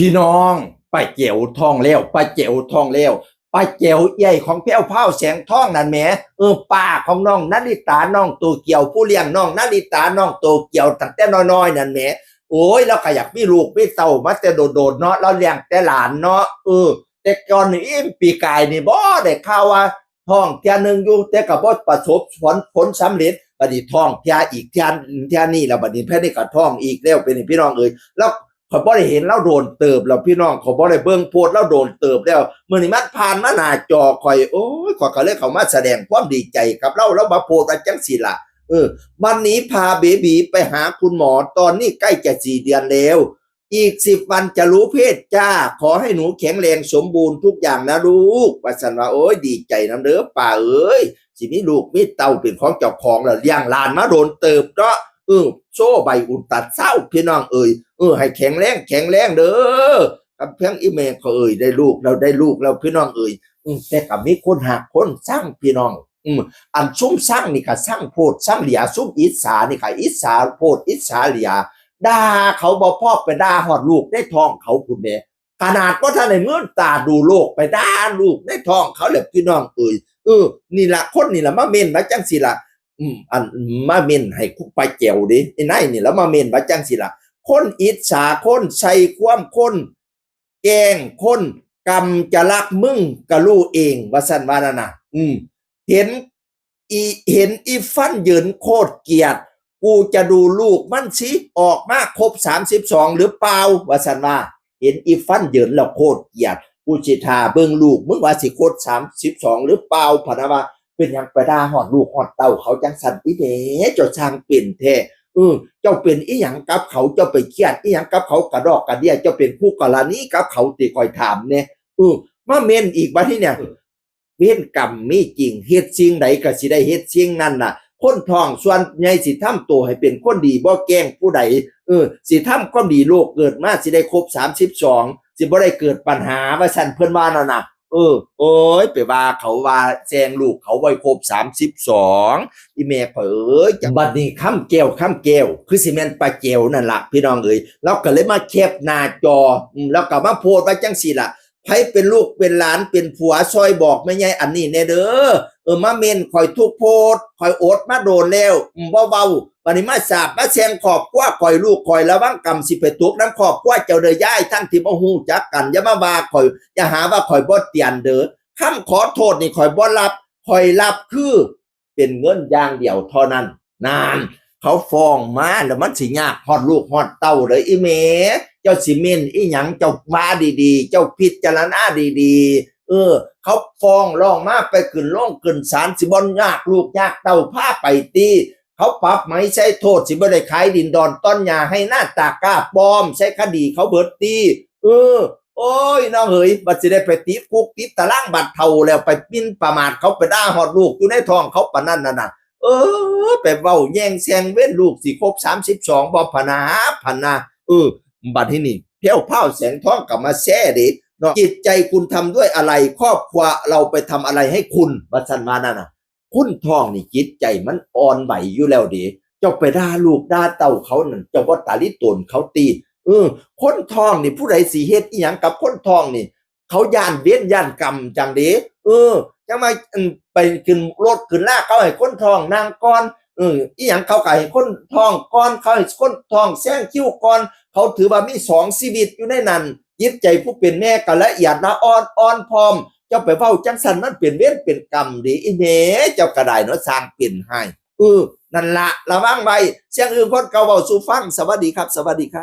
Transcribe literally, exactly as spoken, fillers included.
พี่น้อง ป้าแจ๋วท้องแล้ว ป้าแจ๋วท้องแล้ว ป้าแจ๋วเอื้อยของแพรวพราวแสงทองนั่นแหม เออ ป้าของน้องนาริตา น้องโตเกียว ผู้เลี้ยงน้องนาริตา น้องโตเกียวตั้งแต่น้อยๆนั่นแหม โอ้ย ลาวก็อยากมีลูกมีเต้ามาแต่โดนๆเนาะ ลาวเลี้ยงแต่หลานเนาะ เออ แต่ก่อนนี่ ปีกายนี่บ่ได้ข่าวว่าท้องเทื่อหนึ่งอยู่ แต่ก็บ่ประสบผล ผลสำเร็จ บัดนี้ท้องเทื่ออีก เทื่อ เทื่อนี้แล้ว บัดนี้แพรวนี่ก็ท้องอีกแล้ว เป็นพี่น้องเอ้ย แล้ว ข้อยบ่ได้เห็นลาวโดนเติบแล้วพี่น้อง ข้อยบ่ได้เบิ่งโพสต์ลาวโดนเติบแล้ว มื้อนี้มันผ่านมาหน้าจอข้อย โอ้ย ข้อยก็เลยเข้ามาแสดงความดีใจกับลาว ลาวมาโพสต์ว่าจั่งซี้ล่ะ เออ วันนี้พาเบบี๋ไปหาคุณหมอ ตอนนี้ใกล้จะสี่เดือนแล้ว อีกสิบวันจะรู้เพศจ้า ขอให้หนูแข็งแรงสมบูรณ์ทุกอย่างนะลูก ว่าซั่นว่า โอ้ย ดีใจนำเด้อป้าเอ้ย สิมีลูกมีเต้าเป็นของเจ้าของแล้ว เลี้ยงหลานมาโดนเติบเนาะ เออ โซ่ใบอุนตัดเศร้าพี่น้องเอ้ย เออ ให้แข็งแรงแข็งแรงเด้อ กับเพียงอีแม่ก็เอ้ย ได้ลูกแล้ว ได้ลูกแล้วพี่น้องเอ้ย อืม แต่ก็มีคนฮักคนซังพี่น้อง อืม อันซุมซังนี่ก็ซังโพดซังเหลีย ซุมอิจฉานี่ก็อิจฉาโพดอิจฉาเหลีย ด่าเขาบ่พอไปด่าฮอดลูกในท้องเขาพุ้นแหม ขนาดบ่ทันได้มืนตาดูโลก ไปด่าลูกในท้องเขาแล้วพี่น้องเอ้ย เออ นี่ล่ะ คนนี่ล่ะมาเม้นว่าจั่งซี้ล่ะ อืม อันมาเม้นให้ป้าแจ๋วเด้ ไอ้นายนี่ล่ะมาเม้นว่าจั่งซี้ล่ะ คนอิจฉา คนใส่ความ คนแกล้ง คนกำจะรักมึงก็รู้เอง ว่าซั่นว่านั่นน่ะ อืม เห็น อี เห็นอีฟันเหยินโคตรเกลียด กูจะดูลูกมันสิ ออกมาครบสามสิบสองหรือเปล่า ว่าซั่นว่า เห็นอีฟันเหยินแล้วโคตรเกลียด กูสิท่าเบิ่งลูกมึงว่าสิครบสามสิบสองหรือเปล่า พะนะว่า เป็นหยังไปด่าฮอดลูกฮอดเต้าเขาจั่งซั่น อีแม่ เจ้าช่างเป็นแท้ เออ เจ้าเป็นอีหยังกับเขา เจ้าไปเครียดอีหยังกับเขากระดอกกระเดี้ย เจ้าเป็นคู่กรณีกับเขาติ ข้อยถามแหน่ เออ มาเม้นอีกบัดนี้เนี่ย เวรกรรมมีจริง เฮ็ดสิ่งใดก็สิได้เฮ็ดสิ่งนั้นน่ะ คนท้องส่วนใหญ่สิทำตัวให้เป็นคนดี บ่แกล้งผู้ใด เออ สิทำความดี โลกเกิดมาสิได้ครบสามสิบสอง สิบ่ได้เกิดปัญหา ว่าซั่นเพิ่นว่านั่นน่ะ เออ โอ้ย ไปว่าเขาว่าแซงลูกเขาไว้ครบสามสิบสอง อีแม่เผย บัดนี้คำแก้ว คำแก้ว คือสิแม่นป้าแจ๋วนั่นล่ะพี่น้องเอ้ย ลาวก็เลยมาแคปหน้าจอ อืม แล้วก็มาโพสต์ไว้จั่งซี้ล่ะ ไผเป็นลูกเป็นหลานเป็นผัว ซอยบอกแม่ใหญ่อันนี้แหน่เด้อ เออ มาเม้นข้อยทุกโพสต์ ข้อยอดมาโดนแล้ว อืม บ่เว้า บัดนี้มาสาปมาแช่งครอบครัวข้อย ลูกข้อยระวังกรรมสิไปตกนำครอบครัวเจ้าเด้อยาย ทั้งที่บ่ฮู้จักกัน อย่ามาว่าข้อย อย่าหาว่าข้อยบ่เตือนเด้อ คำขอโทษนี่ข้อยบ่รับ ข้อยรับคือ เป็นเงินอย่างเดียวเท่านั้น นั่น เขาฟ้องมาแล้วมันสิยากฮอดลูกฮอดเต้าเด้ออีแม่ เจ้าสิเม้นอีหยัง เจ้าว่าดีๆ เจ้าพิจารณาดีๆ เออ เขาฟ้องร้องมาไปขึ้นโรงขึ้นศาล สิบ่ยากลูกยากเต้าพาไปติ เขาปรับไหมใส่โทษ สิบ่ได้ขายดินดอนต้นหญ้าให้หน้าตากล้าปลอม ใส่คดีเขาเบิดติ เออ โอ้ย น้องเอ๋ย บัดสิได้ไปติดคุกติดตารางบัดเฒ่าแล้ว ไปหมิ่นประมาทเขา ไปด่าฮอดลูกอยู่ในท้องเขาปานนั้นน่ะนะ เออ ไปเว้าแย่งแซงเว้นลูกสิครบสามสิบสองบ่ พะนา พะนา เออ บัดนี้นี่ แพรวพราวแสงทองก็มาแชร์เด้เนาะ จิตใจคุณทำด้วยอะไร ครอบครัวเราไปทำอะไรให้คุณ ว่าซั่นว่านั่นน่ะ คนท้องนี่จิตใจมันอ่อนไหวอยู่แล้วเด้ เจ้าไปด่าลูกด่าเต้าเขานั่น เจ้าบ่ตาลิโตนเขาติ เออ คนท้องนี่ผู้ใดสิเฮ็ดอีหยังกับคนท้องนี่ เขาย้านเวรย้านกรรมจั่งเด้ เออ จั่งมา อืม ไปขึ้นรถขึ้นลาเขาให้คนท้องนั่งก่อน เออ อีหยังเขาก็ให้คนท้องก่อน เขาให้คนท้องแซงคิวก่อน เขาถือว่ามีสองชีวิตอยู่ในนั้น จิตใจผู้เป็นแม่ก็ละเอียดละอ่อน อ่อนพร้อม เจ้าไปเว้าจั่งซั่นมันเป็นเวรเป็นกรรมเด้ อีแม่ เจ้าก็ได้เนาะ สร้างเป็นให้ เออ นั่นละ ระวังไว้ เสียงอื่นคนเก่าเว้าสู่ฟัง สวัสดีครับ สวัสดีครับ